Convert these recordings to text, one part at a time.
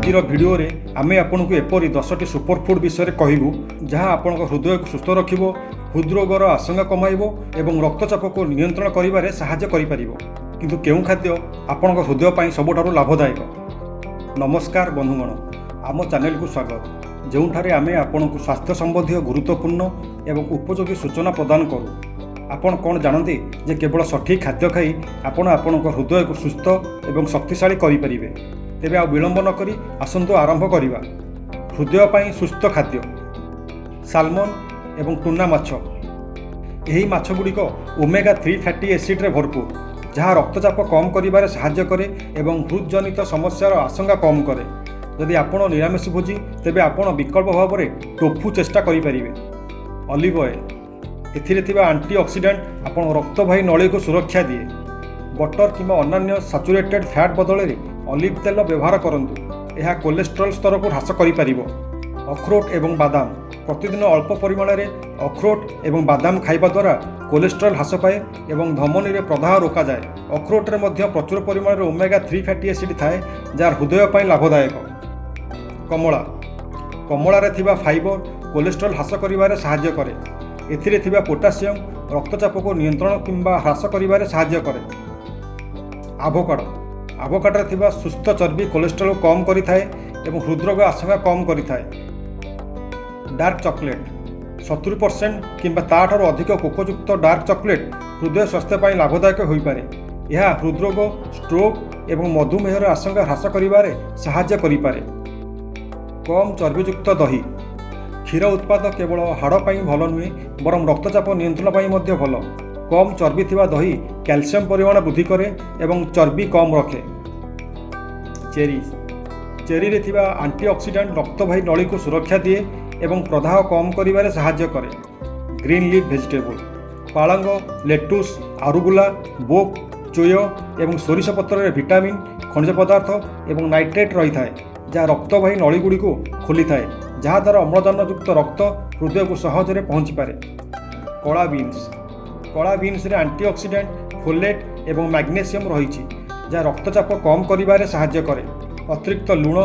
ଆଜିର ଭିଡ଼ିଓରେ ଆମେ ଆପଣଙ୍କୁ ଏପରି 10ଟି ସୁପରଫୁଡ୍ ବିଷୟରେ କହିବୁ, ଯାହା ଆପଣଙ୍କ ହୃଦୟକୁ ସୁସ୍ଥ ରଖିବ, ହୃଦରୋଗର ଆଶଙ୍କା କମାଇବ ଏବଂ ରକ୍ତଚାପକୁ ନିୟନ୍ତ୍ରଣ କରିବାରେ ସାହାଯ୍ୟ କରିପାରିବ। କିନ୍ତୁ କେଉଁ ଖାଦ୍ୟ ଆପଣଙ୍କ ହୃଦୟ ପାଇଁ ସବୁଠାରୁ ଲାଭଦାୟକ? ନମସ୍କାର ବନ୍ଧୁଗଣ, ଆମ ଚ୍ୟାନେଲକୁ ସ୍ୱାଗତ, ଯେଉଁଠାରେ ଆମେ ଆପଣଙ୍କୁ ସ୍ୱାସ୍ଥ୍ୟ ସମ୍ବନ୍ଧୀୟ ଗୁରୁତ୍ୱପୂର୍ଣ୍ଣ ଏବଂ ଉପଯୋଗୀ ସୂଚନା ପ୍ରଦାନ କରୁ। ଆପଣ କ'ଣ ଜାଣନ୍ତି ଯେ କେବଳ ସଠିକ୍ ଖାଦ୍ୟ ଖାଇ ଆପଣ ଆପଣଙ୍କ ହୃଦୟକୁ ସୁସ୍ଥ ଏବଂ ଶକ୍ତିଶାଳୀ କରିପାରିବେ? ତେବେ ଆଉ ବିଳମ୍ବ ନକରି ଆସନ୍ତୁ ଆରମ୍ଭ କରିବା। ହୃଦୟ ପାଇଁ ସୁସ୍ଥ ଖାଦ୍ୟ: ସାଲମନ୍ ଏବଂ ଟୁନା ମାଛ। ଏହି ମାଛଗୁଡ଼ିକ ଓମେଗା 3 ଫ୍ୟାଟି ଏସିଡ୍ରେ ଭରପୁର, ଯାହା ରକ୍ତଚାପ କମ୍ କରିବାରେ ସାହାଯ୍ୟ କରେ ଏବଂ ହୃଦଜନିତ ସମସ୍ୟାର ଆଶଙ୍କା କମ୍ କରେ। ଯଦି ଆପଣ ନିରାମିଷଭୋଜୀ, ତେବେ ଆପଣ ବିକଳ୍ପ ଭାବରେ ଟୋଫୁ ଚେଷ୍ଟା କରିପାରିବେ। ଅଲିଭ୍ ଅଏଲ୍: ଏଥିରେ ଥିବା ଆଣ୍ଟି ଅକ୍ସିଡାଣ୍ଟ ଆପଣଙ୍କ ରକ୍ତବାହୀ ନଳୀକୁ ସୁରକ୍ଷା ଦିଏ। ବଟର କିମ୍ବା ଅନ୍ୟାନ୍ୟ ସାଚୁରେଟେଡ୍ ଫ୍ୟାଟ୍ ବଦଳରେ ଅଲିଭ୍ ତେଲ ବ୍ୟବହାର କରନ୍ତୁ। ଏହା କୋଲେଷ୍ଟ୍ରଲ୍ ସ୍ତରକୁ ହ୍ରାସ କରିପାରିବ। ଅଖରୋଟ ଏବଂ ବାଦାମ: ପ୍ରତିଦିନ ଅଳ୍ପ ପରିମାଣରେ ଅଖରୋଟ ଏବଂ ବାଦାମ ଖାଇବା ଦ୍ୱାରା କୋଲେଷ୍ଟ୍ରଲ୍ ହ୍ରାସ ପାଏ ଏବଂ ଧମନୀରେ ପ୍ରଦାହ ରୋକାଯାଏ। ଅଖରୋଟରେ ମଧ୍ୟ ପ୍ରଚୁର ପରିମାଣରେ ଓମେଗା 3 ଫ୍ୟାଟି ଏସିଡ୍ ଥାଏ, ଯାହା ହୃଦୟ ପାଇଁ ଲାଭଦାୟକ। କମଳା: କମଳାରେ ଥିବା ଫାଇବର କୋଲେଷ୍ଟ୍ରଲ୍ ହ୍ରାସ କରିବାରେ ସାହାଯ୍ୟ କରେ। ଏଥିରେ ଥିବା ପୋଟାସିୟମ୍ ରକ୍ତଚାପକୁ ନିୟନ୍ତ୍ରଣ କିମ୍ବା ହ୍ରାସ କରିବାରେ ସାହାଯ୍ୟ କରେ। ଆଭୋକାଡୋ: ଆଭୋକାଡୋରେ ଥିବା ସୁସ୍ଥ ଚର୍ବି କୋଲେଷ୍ଟ୍ରଲ୍ କମ୍ କରିଥାଏ ଏବଂ ହୃଦରୋଗ ଆଶଙ୍କା କମ୍ କରିଥାଏ। ଡାର୍କ ଚକୋଲେଟ୍: 70% କିମ୍ବା ତା'ଠାରୁ ଅଧିକ କୋକୋଯୁକ୍ତ ଡାର୍କ ଚକୋଲେଟ୍ ହୃଦୟ ସ୍ୱାସ୍ଥ୍ୟ ପାଇଁ ଲାଭଦାୟକ ହୋଇପାରେ। ଏହା ହୃଦରୋଗ, ଷ୍ଟ୍ରୋକ୍ ଏବଂ ମଧୁମେହର ଆଶଙ୍କା ହ୍ରାସ କରିବାରେ ସାହାଯ୍ୟ କରିପାରେ। କମ୍ ଚର୍ବିଯୁକ୍ତ ଦହି। କ୍ଷୀର ଉତ୍ପାଦ କେବଳ ହାଡ଼ ପାଇଁ ଭଲ ନୁହେଁ, ବରଂ ରକ୍ତଚାପ ନିୟନ୍ତ୍ରଣ ପାଇଁ ମଧ୍ୟ ଭଲ। କମ୍ ଚର୍ବି ଥିବା ଦହି କ୍ୟାଲସିୟମ୍ ପରିମାଣ ବୃଦ୍ଧି କରେ ଏବଂ ଚର୍ବି କମ୍ ରଖେ। ଚେରି: ଚେରିରେ ଥିବା ଆଣ୍ଟିଅକ୍ସିଡାଣ୍ଟ ରକ୍ତବାହୀ ନଳୀକୁ ସୁରକ୍ଷା ଦିଏ ଏବଂ ପ୍ରଦାହ କମ୍ କରିବାରେ ସାହାଯ୍ୟ କରେ। ଗ୍ରୀନ୍ ଲିଫ୍ ଭେଜିଟେବୁଲ୍: ପାଳଙ୍ଗ, ଲେଟୁସ୍, ଆରୁଗୁଲା, ବୋକ୍ ଚୋୟ ଏବଂ ସୋରିଷ ପତ୍ରରେ ଭିଟାମିନ୍, ଖଣିଜ ପଦାର୍ଥ ଏବଂ ନାଇଟ୍ରେଟ୍ ରହିଥାଏ, ଯାହା ରକ୍ତବାହୀ ନଳୀଗୁଡ଼ିକୁ ଖୋଲିଥାଏ, ଯାହାଦ୍ୱାରା ଅମ୍ଳଜାନଯୁକ୍ତ ରକ୍ତ ହୃଦୟକୁ ସହଜରେ ପହଞ୍ଚିପାରେ। କଳା ବିନ୍ସ: କଳା ବିନ୍ସରେ ଆଣ୍ଟିଅକ୍ସିଡାଣ୍ଟ, ଫୋଲେଟ୍ ଏବଂ ମ୍ୟାଗ୍ନେସିୟମ୍ ରହିଛି, ଯାହା ରକ୍ତଚାପ କମ୍ କରିବାରେ ସାହାଯ୍ୟ କରେ। ଅତିରିକ୍ତ ଲୁଣ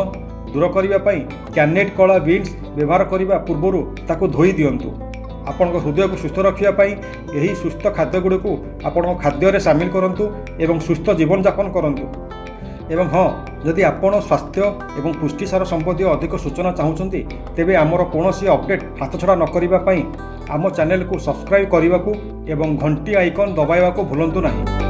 ଦୂର କରିବା ପାଇଁ କ୍ୟାନେଡ୍ କଳା ବିନ୍ସ ବ୍ୟବହାର କରିବା ପୂର୍ବରୁ ତାକୁ ଧୋଇ ଦିଅନ୍ତୁ। ଆପଣଙ୍କ ହୃଦୟକୁ ସୁସ୍ଥ ରଖିବା ପାଇଁ ଏହି ସୁସ୍ଥ ଖାଦ୍ୟଗୁଡ଼ିକୁ ଆପଣଙ୍କ ଖାଦ୍ୟରେ ସାମିଲ କରନ୍ତୁ ଏବଂ ସୁସ୍ଥ ଜୀବନଯାପନ କରନ୍ତୁ। ଏବଂ ହଁ, ଯଦି ଆପଣ ସ୍ୱାସ୍ଥ୍ୟ ଏବଂ ପୁଷ୍ଟିସାର ସମ୍ବନ୍ଧୀୟ ଅଧିକ ସୂଚନା ଚାହୁଁଛନ୍ତି, ତେବେ ଆମର କୌଣସି ଅପଡ଼େଟ୍ ହାତଛଡ଼ା ନ କରିବା ପାଇଁ ଆମ ଚ୍ୟାନେଲକୁ ସବସ୍କ୍ରାଇବ୍ କରିବାକୁ ଏବଂ ଘଣ୍ଟି ଆଇକନ୍ ଦବାଇବାକୁ ଭୁଲନ୍ତୁ ନାହିଁ।